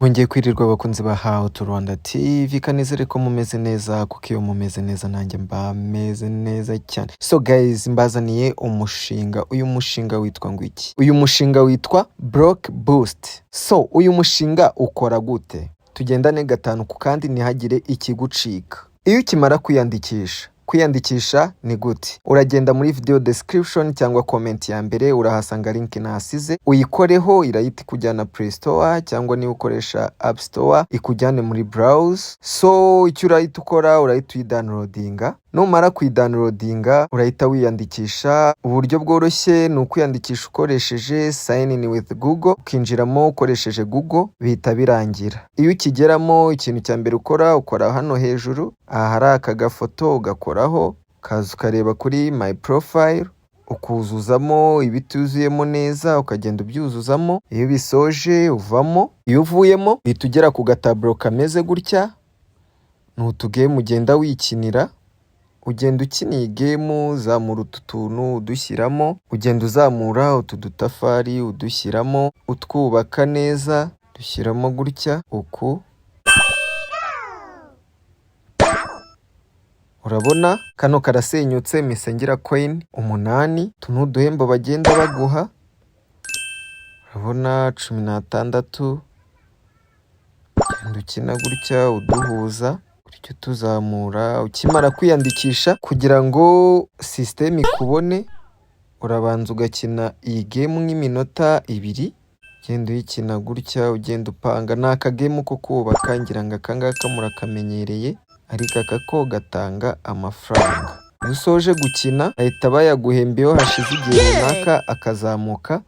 Mwongeye kwirirwa, abakunzi ba How to Rwanda TV. Kanizere ko mumeze neza, kuko iyo mumeze neza nanjye mba meze neza cyane. So guys, mbazaniye umushinga. Uyu mushinga witwa ngo iki? Uyu mushinga witwa Block Boost. So uyu mushinga ukora gute? Tugendane gatanu ku kandi, ntihagire ikigucika. Iyo ukimara kwiyandikisha, kwiyandikisha ni gute? Uragenda muri video description cyangwa comment ya mbere, urahasanga link nahasize, uyikoreho, irahita ikujyana Play Store, cyangwa niba ukoresha App Store ikujyane muri browse. So icyo urahita ukora, urahita uyidownloadinga. Numara kuyidownloadinga, urahita wiyandikisha. Uburyo bworoshye ni ukwiyandikisha ukoresheje sign in with Google, ukinjiramo ukoresheje Google, bihita birangira. Iyo ukigeramo, ikintu cya mbere ukora, ukora hano hejuru aha hari aka gafoto, ugakoraho, ukaza ukareba kuri my profile, ukuzuzamo ibituzuyemo neza, ukagenda ubyuzuzamo. Iyo ubisoje uvamo. Iyo uvuyemo, uhita ugera ku gataburo kameze gutya. Ni utugame ugenda wikinira. Ugenda ukina iyi game, uzamura utu tuntu udushyiramo, ugenda uzamura utu dutafari udushyiramo, utwubaka neza, dushyiramo gutya uku. Urabona kano karasenyutse, mpise ngira coin 8. Utu ni uduhembo bagenda baguha. Urabona 16. Ugenda ukina gutya, uduhuza gutya, utuzamura. Ukimara kwiyandikisha, kugira ngo sisiteme ikubone, urabanza ugakina iyi game nk'iminota 2. Ugenda uyikina gutya, ugenda upanga. Ni akagame ko kubaka, ngira ngo aka ngaka murakamenyereye, ariko aka ko gatanga amafaranga. Iyo usoje gukina, bahita bayaguhemba iyo hashize igihe runaka, akazamuka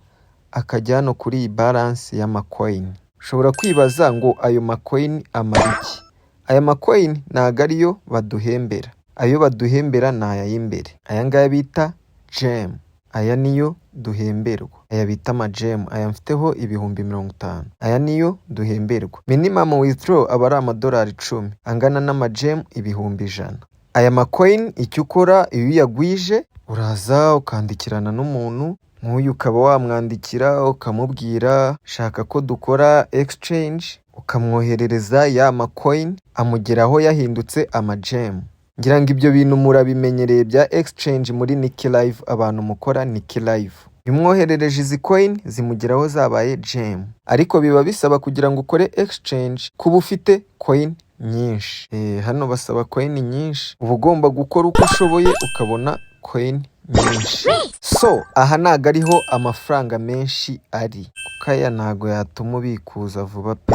akajya hano kuri iyi balance y'amacoin. Ushobora kwibaza ngo ayo macoin amara iki? Aya macoin ntabwo ariyo baduhembera. Ayo baduhembera ni aya y'imbere, aya ngaya bita gem. Aya niyo duhemberwa, aya bita amagem. Aya mfiteho 50,000, aya niyo duhemberwa. Minimum withdraw aba ari amadolari 10 angana n'amagem 100,000. Aya macoin, icyo ukora iyo uyagwije, uraza ukandikirana n'umuntu nk'uyu, ukaba wamwandikira ukamubwira shaka ko dukora exchange, ukamwoherereza ya macoin, amugeraho yahindutse amagem. Ngira ngo ibyo bintu murabimenyereye bya exchange muri Niki Live, abantu mukora Niki Live. Iyo umwoherereje izi coin, zimugeraho zabaye gem, ariko biba bisaba kugira ngo ukore exchange kuba ufite coin nyinshi. Hano basaba coin nyinshi, uba ugomba gukora uko ushoboye ukabona coin nyinshi. So aha ntabwo ariho amafaranga menshi ari, kuko aya ntabwo yatuma ubikuza vuba pe.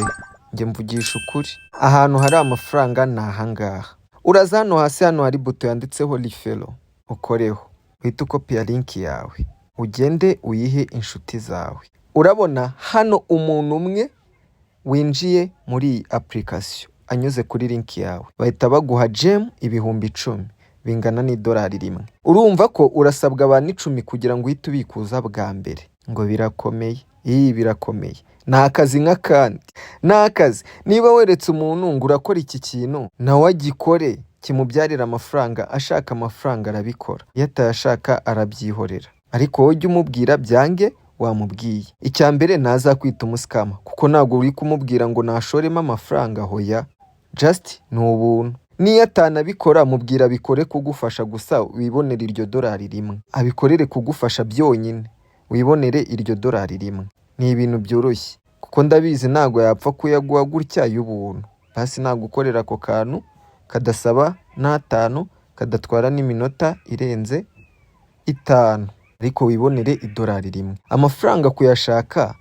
Njye mvugisha ukuri, ahantu hari amafaranga ni ahangaha. Uraza hano hasi, hano hari buto yanditseho referral, ukoreho, uhite ukopiya link yawe, ugende uyihe inshuti zawe. Urabona hano umuntu umwe winjiye muri iyi application anyuze kuri link yawe, bahita baguha gem 10,000 bingana n'idolari 1. Urumva ko urasabwa abantu 10 kugira ngo uhite ubikuza bwa mbere. Ngo birakomeye? Iyi birakomeye, ni akazi nk'akandi, ni akazi. Niba weretse umuntu ngo urakora iki kintu, nawe agikore kimubyarira amafaranga. Ashaka amafaranga arabikora, iyo atayashaka arabyihorera. Ariko wowe ujye umubwira byange wamubwiye. Icya mbere, ntazakwita umuscammer, kuko ntabwo uri kumubwira ngo nashoremo amafaranga. Hoya, just ni ubuntu. Niyo atanabikora, mubwira abikore kugufasha gusa, wibonere iryo dolari 1. Abikorere kugufasha byonyine, wibonere iryo dolari 1. Ni ibintu byoroshye, kuko ndabizi ntabwo yapfa kuyaguha gutya y'ubuntu. Basi nagukorera ako kantu kadasaba n'atanu, kadatwara n'iminota irenze 5, ariko wibonere idolari 1. Amafaranga kuyashaka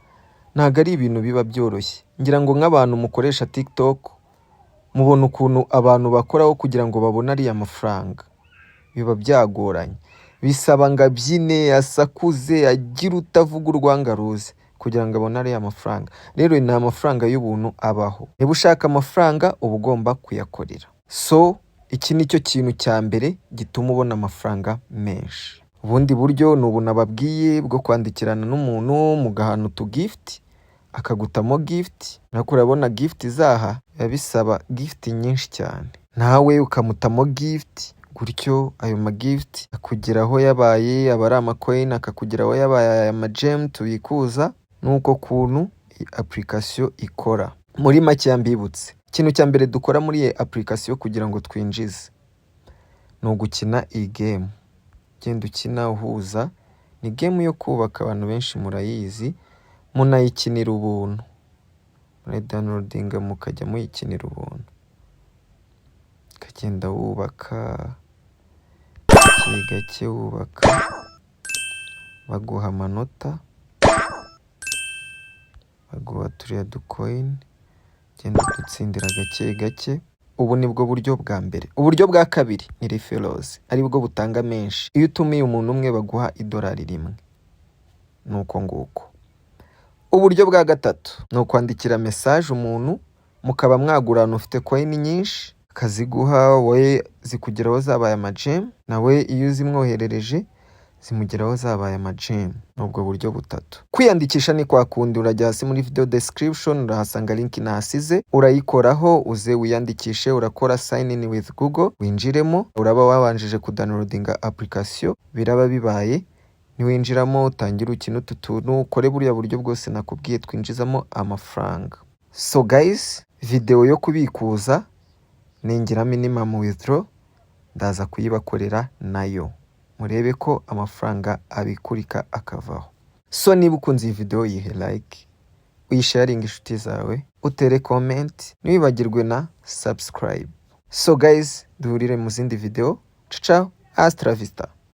ntabwo ari ibintu biba byoroshye. Ngira ngo nk'abantu mukoresha TikTok mubona ukuntu abantu bakoraho kugira ngo babone ariya mafaranga, biba byagoranye. Bisaba ngo abyine, asakuze, agire utavuga urwanga ruze kugira ngo abone ariya mafaranga. Rero ni amafaranga y'ubuntu abaho? Niba ushaka amafaranga, uba ugomba kuyakorera. So iki ni cyo kintu cya mbere gituma ubona amafaranga menshi. Ubundi buryo ni ubu nababwiye bwo kwandikirana n'umuntu, mugahana utugift, akagutamo gift. Ariko urabona gift zaha biba bisaba gift nyinshi cyane, nawe ukamutamo gift gutyo. Ayo magift akugeraho yabaye aba ari amacoin, akakugeraho yabaye aya magem tubikuza. Nuko kuntu iyi application ikora. Muri make mbibutse, ikintu cya mbere dukora muri iyi application kugira ngo twinjize ni ugukina iyi game. Ugenda ukina uhuza, ni game yo kubaka, abantu benshi murayizi, munayikinira ubuntu, murayidownloadinga mukajya muyikinira ubuntu, ukagenda wubaka gake gake, wubaka, baguha amanota, baguha turiya ducoin, ugenda udutsindira gake gake. Ubu ni bwo buryo bwa mbere. Uburyo bwa kabiri ni referrals, aribwo butanga menshi. Iyo utumiye umuntu umwe baguha $1, ni uko nguko. Uburyo bwa gatatu ni ukwandikira message umuntu, mukaba mwagurana, ufite coin nyinshi akaziguha, wowe zikugeraho zabaye amagem, nawe iyo uzimwoherereje zimugeraho zabaye amagem. Ni ubwo buryo butatu. Kwiyandikisha ni kwa kundi, urajya hasi muri video description, urahasanga link nahasize, urayikoraho uze wiyandikishe. Urakora sign in with Google winjiremo, uraba wabanjije kudownloadinga application, biraba bibaye. Niwinjiramo utangire ukine utu tuntu, ukore buriya buryo bwose nakubwiye twinjizamo amafaranga. So guys, video yo kubikuza ningira minimum withdraw ndaza kuyibakorera nayo, murebe ko amafaranga abikurika akavaho. So niba ukunze iyi video, yihe like, uyisharinge inshuti zawe, utere comment, ntiwibagirwe na subscribe. So guys, duhurire mu zindi video. Ciao, hasta la vista.